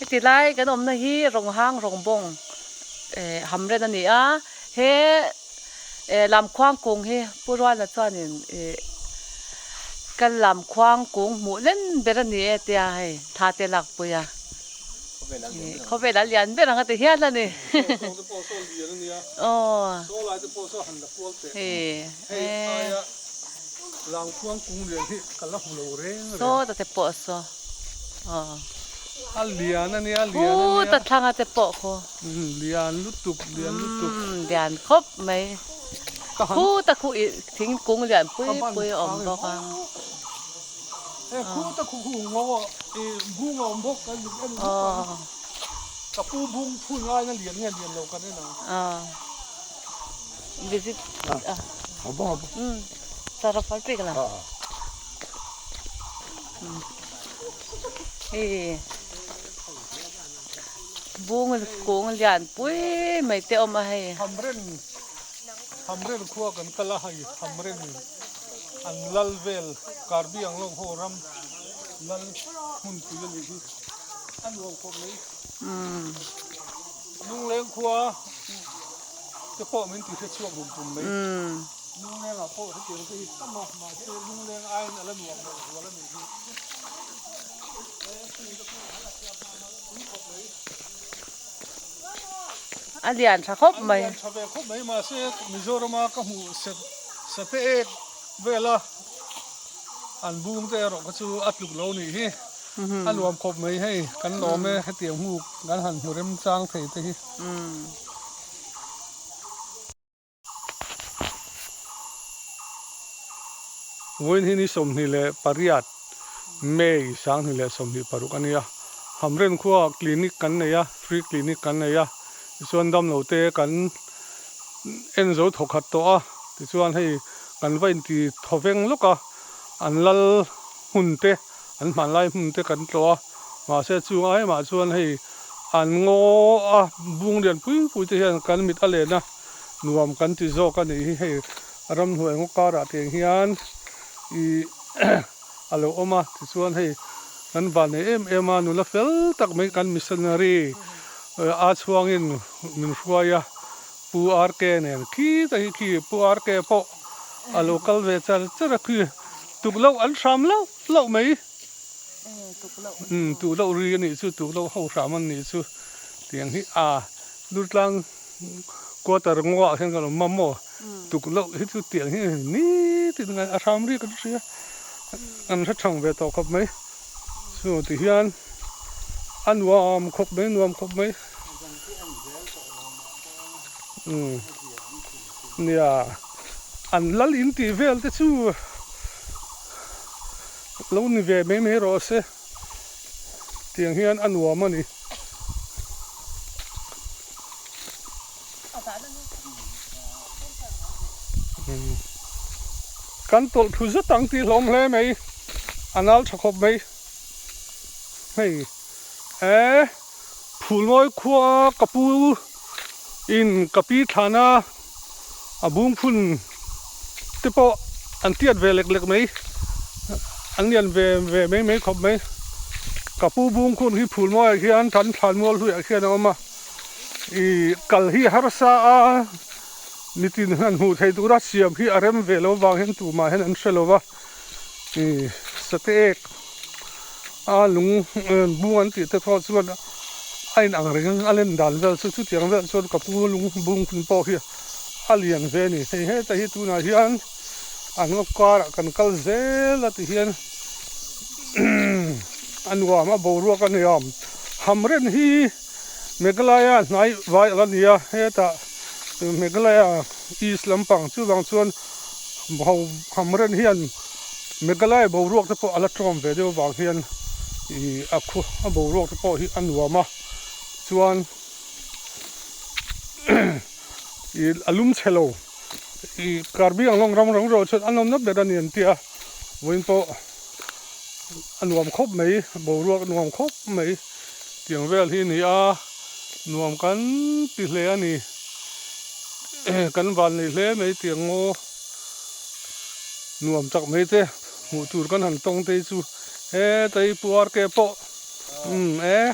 Heti lai kan awmna hi Rawnghang Rawngbawng eh hamren a ni a, he eh Lamkhuang kung hi Pu Ruala chuanin ih kan Lamkhuang kung hmuh len ber a ni e tia hei thla te lakpui a, ih khawvel a lian ber ang a ti hial a ni. Aw hei eh. Saw ta te pawh saw. A lian a nia, a lian a nia. Khu ta thlanga te pawh khu. Lian lutuk, lian lutuk. Lian khawp mai. Khu ta khu i thingkung lian pui pui a awm bawk a. E khu ta khu khu ngo a i bung a awm bawk kan en bawk ang. Ka pu bung phun lai na lian nge lian lo kan en ang. Visit a. Sara fal pek la. Hei bung kung lian pui mai te awm a hei. Hamren Hamren khua kan kal a hei Hamren an lal vel Karbi ang lawng ho ram lal hmun pui a nih hi a nuam khawp mai. Lungleng khua te pawh min ti hre chhuak rum tum mai. Lungleng ah pawh hetiang te hi tam a, mahse lungleng aiin a la nuam loh zual a nih hi. A lian tha khawp mai. A lian tha ve khawp mai, mahse Mizorama ka hmuh sate ek vela an bung te erawh kha chu a tluk lo nih hi. A nuam khawp mai hei, kan lawm e hetiang hmu kan han hmu remchang thei te hi. Vawiin hi ni 28 May 2026 a nia. Hamren khuaah clinic kan nei a, free clinic kan nei a, tichuan damlo te kan en zo thawkhat tawh a, tichuan hei kan va inti thawveng lawk a, an lal hmun te, an hmanlai hmun te kan tlawh a, mahse chung aimah chuan hei an ngaw a bung lian pui pui te hian kan mit a len a. Nuam kan ti zawk a nih hi hei ramhnuai ngaw karah tiang hian ih a lo awm a tichuan hei kan van nei em em a nula fel tak mai kan missionary a chhuangin min hruai a Pu RK nen khi te hi khi Pu RK pawh a lo kal ve char char a khi tukloh an hram lauh lauh mai tukloh ri a nih chu tukloh ho hram an nih chu tiang hi a lutlang. Quarter ngaw ah hian kan awm a maw tuk loh hi chu tiang hi ni tin ngai a hram ri kan hria kan hre thang ve tawh khawp mai chu ti hian a nuam khawp mai nuam khawp mai umm nia an lal in tih vel te chu lo ni ve mai mai rawh se tiang hian a nuam a ni. Kan tawlh thu zet ang tih hlawm hle mai, a nal tha khawp mai. Hei e Phulmawi khua ka pu in ka pi thlana a bung phun te pawh an tiat ve lek lek mai, an lian ve ve mai mai khawp mai. Ka pu bung khun hi Phulmawiah hian kan thlanmual hluiah hian a awm a. Ih kal hi harsa a, nitin han hmuh theih tura siam hi a rem ve lo vang hian tumah hian an hre lo va, ih sate ek a lung bung an tih te pawh chuan a in ang reng a len dan vel chu chutiang vel chuan ka pu lung bung hun pawh hi a lian ve a ni. Hei heta hi tunah hian an ngaw karah kan kal zel a ti hian a nuam a boruak a niam hamren hi. Meghalaya hnai vai ala ni a, hetah Meghalaya east lampang chuvang chuan ho hamren hian Meghalaya boruak te pawh ala tawm ve deuh avang hian ih a khu a boruak te pawh hi a nuam a chuan ih a lum chhe lo ih Karbi Anglong ram rang erawh chuan a nawmna ber a ni an tia vawiin pawh a nuam khawp mai boruak a nuam khawp mai. Tiang vel hi a ni a, nuam kan ti hle a ni. Kan van nei hle mai tiang ngaw nuam chak mai te hmuh tur kan han tawng te hi chu he ta hi Pu RK pawh umm e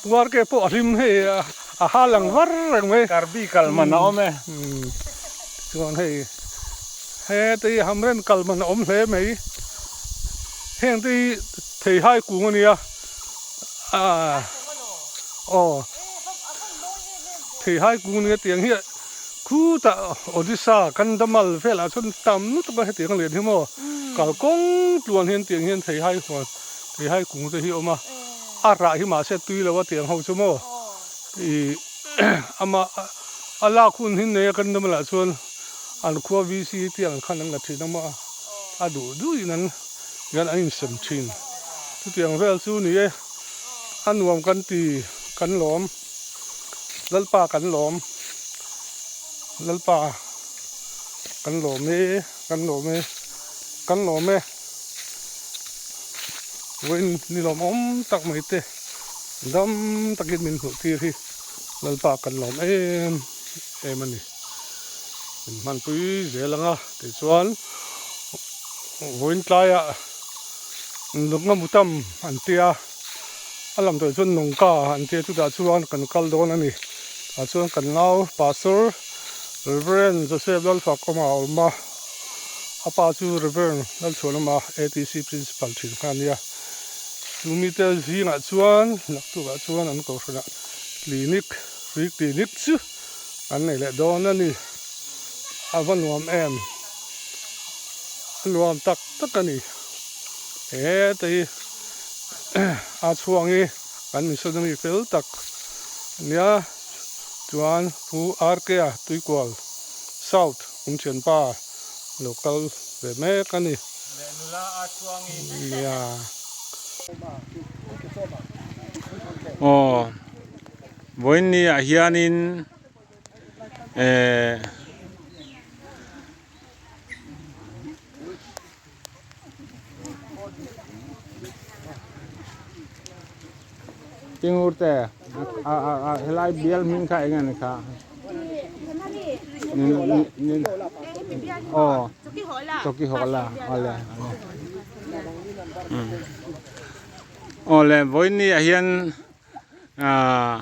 Puarke pawh a hlim hei a hal ang var reng mai. Karbi kal man a awm e. Chuan hei hete hi hamren kal man a awm hle mai. Heng te hi theihai kung a nia. Aw theihai kung a nia tiang hi khutah Odisha Kandhamal velah chuan tam lutuk a hetiang a lian hi maw. Kalkawng tluan hian tiang hian theihai huan theihai kung te hi a awm a. A rah hi mahse tui lo a tiang ho chu maw ih ama a lak hun hi nei a kan dam lah chuan an khua VC tiang khan an la thin a maw a duh duh in an hian an insem thin chutiang vel chu ni e a nuam kan ti kan lawm Lalpa kan lawm Lalpa kan lawm e kan lawm e kan lawm e. Vawiin ni lawmawm tak mai te dam takin min hmuh tir hi Lalpa kan lawm em em a ni. Min hmanpui zel ang a tichuan vawiin tlaiah nunga mutam an tia a lam tawh chuan nungka an tia chutah chuan kan kal dawn a ni. Tah chuan kan nau Pastor Reverend Joseph Lalfakawma a awm a. A pa chu Rev. Lalchhuanawma ATC Principal thin kha a nia. Chu mite zingah chuan naktukah chuan an kohhranah clinic, free clinic chu an nei leh dawn a ni. A va nuam em? A nuam tak tak a ni. Heta hi a chhuang hi kan missionary fel tak a nia. Chuan Pu RK-a Tuikual South Kumthianpa lo kal ve mek a ni. Leh nula a chhuang i. Nia. Aw, vawiin ah hianin eh. Tingur te a a a helai bial hming kha eng nge ni kha aw chawki hawla awle awle vawiin ah hian ah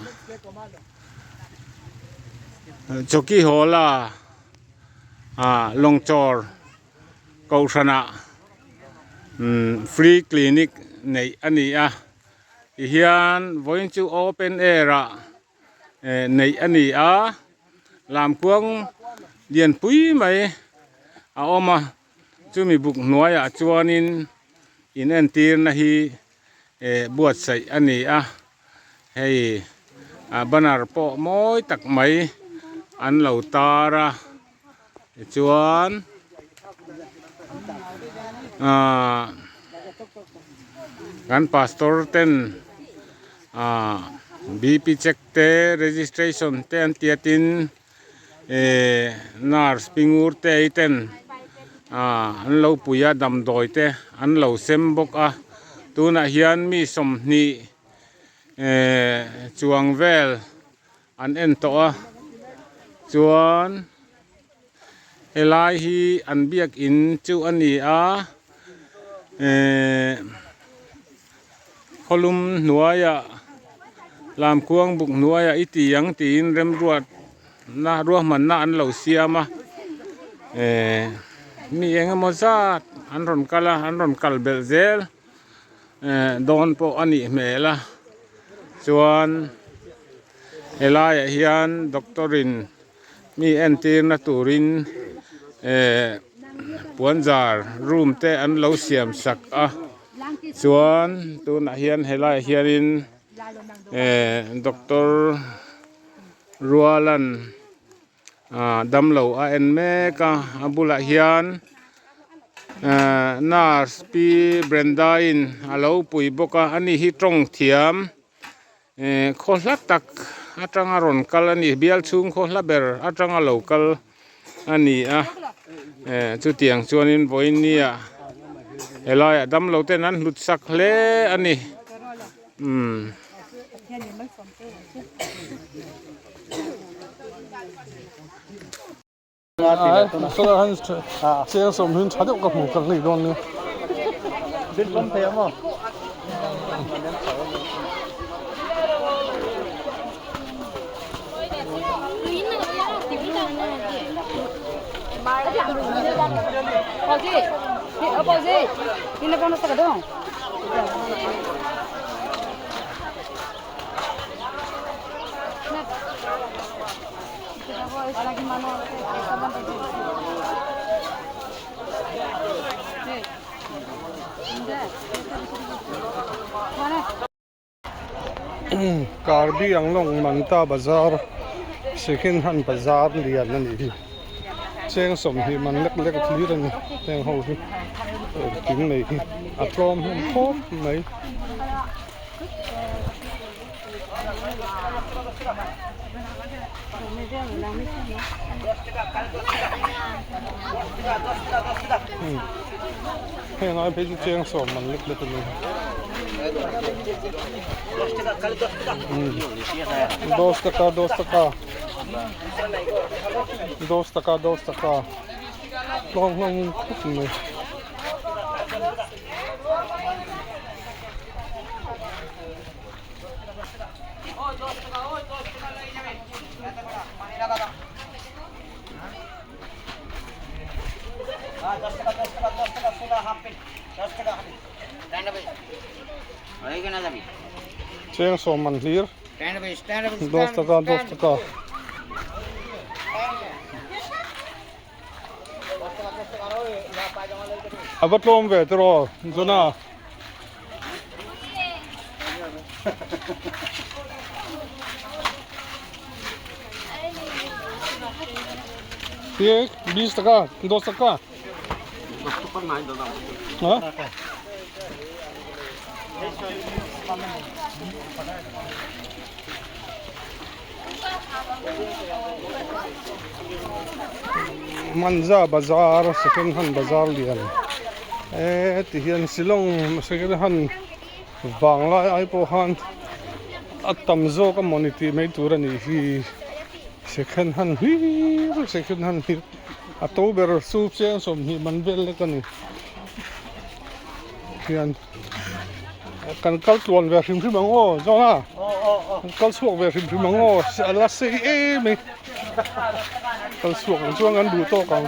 chawki hawla ah lawngchawr. Kohhranah free clinic neih a ni a tihian vawiin chu open air ah neih a ni a lamkuang lianpui mai a awm a chumi buk hnuaiah chuanin in entirna hi buatsaih a ni a hei banner pawh mawi tak mai an lo tar a. Tichuan ahh kan pastor ten ahh bp check te registration te an tia tin ehh nurse pingur te ei ten ahh an lo pui a damdawi te an lo sem bawk a tunah hian mi 20 ehh chuang vel. An en tawh a chuan helai hi an biakin chu a ni a ehh khawlum hnuaiah lamkuang buk hnuaiah i ti ang tiin remruatna ruahmanna an lo siam a ehh mi eng emaw zat an rawn kal a an rawn kal belh zel. Eh dawn pawh a nih hmel a chuan helaiah hian doctor in mi entirna turin eh puanzar room te an lo siam sak a chuan tunah hian helaiah hianin eh doctor Rualan. Ah damlo a en mek a a bulah hian ehh nurse pi Brenda in a lo pui bawk a ani hi tawng thiam ehh khaw hla tak atanga rawn kal a ni bial chhung khaw hla ber atanga lo kal a ni a ehh chutiang chuanin vawiin nia helaiah damlo ten an hlut sak hle a ni umm. Cheng sawm hin tha deuh ka hmu ka ngei dawn nia. Karbi Anglong Manta Bazar second hand bazar lian a nih hi cheng sawmhnih man lek lek hlir a ni heng ho hi engkim mai hi a tlawm hlawm khawp mai. Heng ai phei chu cheng sawm man lek lek a ni. Dos taka dos taka dos taka dos taka tlawm hlawm khawp mai. Cheng sawm man hlir dos taka dos taka. A va tlawm ve tiraw Jona. Ye bis taka dos taka. Ha? Manza bazar second hand bazar lian eh ti hian Shillong second hand vanglai ai pawh khan a tam zawk a mawni tih mai tur a nih hi second hand hlir second hand hlir a to ber chu cheng sawmhnih man vel lek a ni hian. Kan kal tluan ve hrim hrim ang aw zawng a kan kal chhuak ve hrim hrim ang aw a la sei em mai kal chhuak ang chuan kan duh tawk ang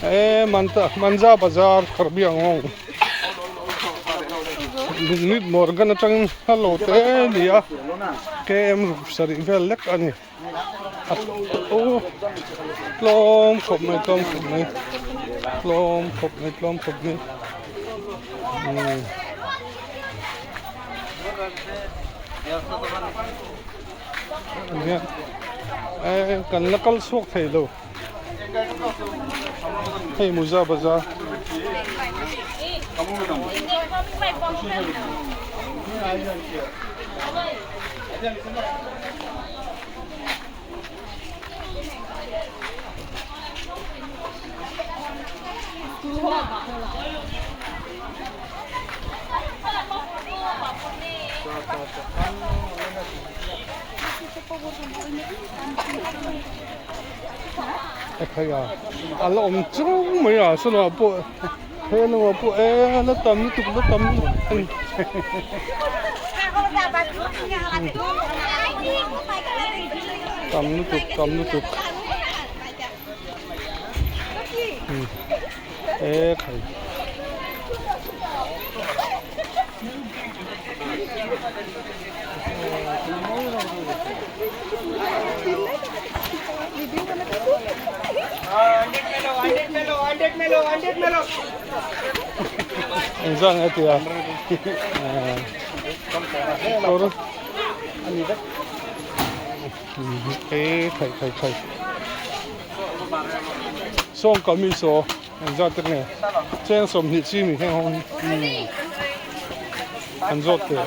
e manta manja bazar karbi ang aw lungnit morgan atang a lo te ni a km ruk sarih vel lek a ni a aw tlawm khawp mai tlawm khawp mai tlawm khawp mai tlawm khawp mai umm eh kan la kal chhuak thei lo hei muza bazar. A phei a a la awm chung mai a sawnah pawh he lamah pawh e la tam lutuk la tam lutuk a ni. Tam lutuk tam lutuk e khai. Engzah nge tia kawr e khai khai khai sawng kamis aw engzah te nge cheng sawmhnih chi ni heng ho hi an zawt teh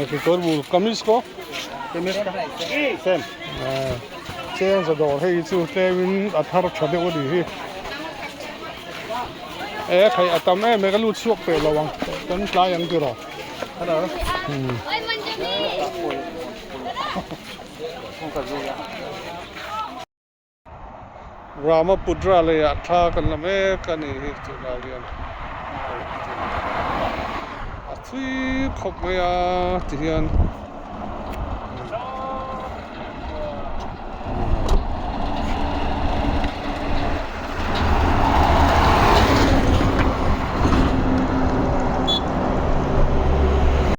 kekawr bul kamis ko cheng za dawr hei chu tlemin a thar tha deuh a ni hi e khai a tam em em ka lut chhuak peh lo ang kan tlai ang tiraw Brahmaputra leiah thla kan la mek a ni hi tunah hian a thui khawp mai a ti hian.